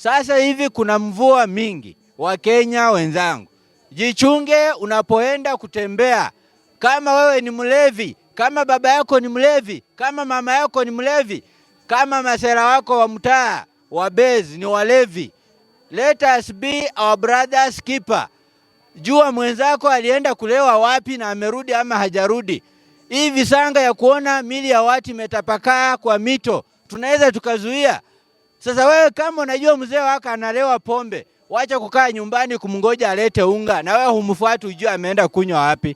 Sasa hivi kuna mvua mingi. Wakenya wenzangu, jichunge unapoenda kutembea. Kama wewe ni mlevi, kama baba yako ni mlevi, kama mama yako ni mlevi, kama masera wako wa mtaa wa base ni walevi, let us be our brother's keeper. Jua mwenzako alienda kulewa wapi na amerudi ama hajarudi. Hii visanga ya kuona mili ya watu imetapakaa kwa mito tunaweza tukazuia. Sasa wewe kama unajua mzee wako analewa pombe, wacha kukaa nyumbani kumngoja alete unga, na wewe humfuati, ujue ameenda kunywa wapi,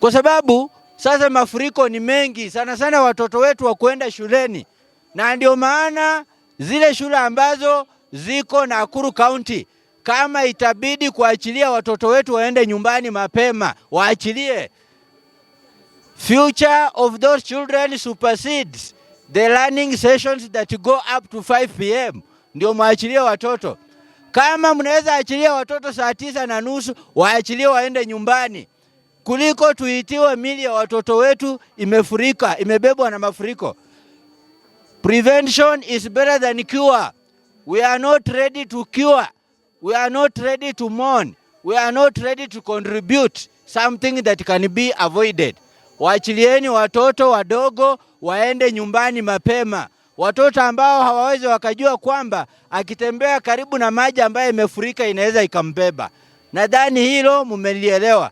kwa sababu sasa mafuriko ni mengi sana sana, watoto wetu wa kwenda shuleni, na ndio maana zile shule ambazo ziko Nakuru County, kama itabidi kuachilia watoto wetu waende nyumbani mapema, waachilie. Future of those children supersedes the learning sessions that go up to 5 p.m. Ndio mwachilie watoto. Kama mnaweza achilia watoto saa 9:30, waachilie waende nyumbani kuliko tuitiwe mili ya watoto wetu imefurika, imebebwa na mafuriko. Prevention is better than cure. We are not ready to cure. We are not ready to mourn. We are not ready to contribute something that can be avoided. Waachilieni watoto wadogo waende nyumbani mapema. Watoto ambao hawawezi wakajua kwamba akitembea karibu na maji ambayo imefurika inaweza ikambeba. Nadhani hilo mmelielewa.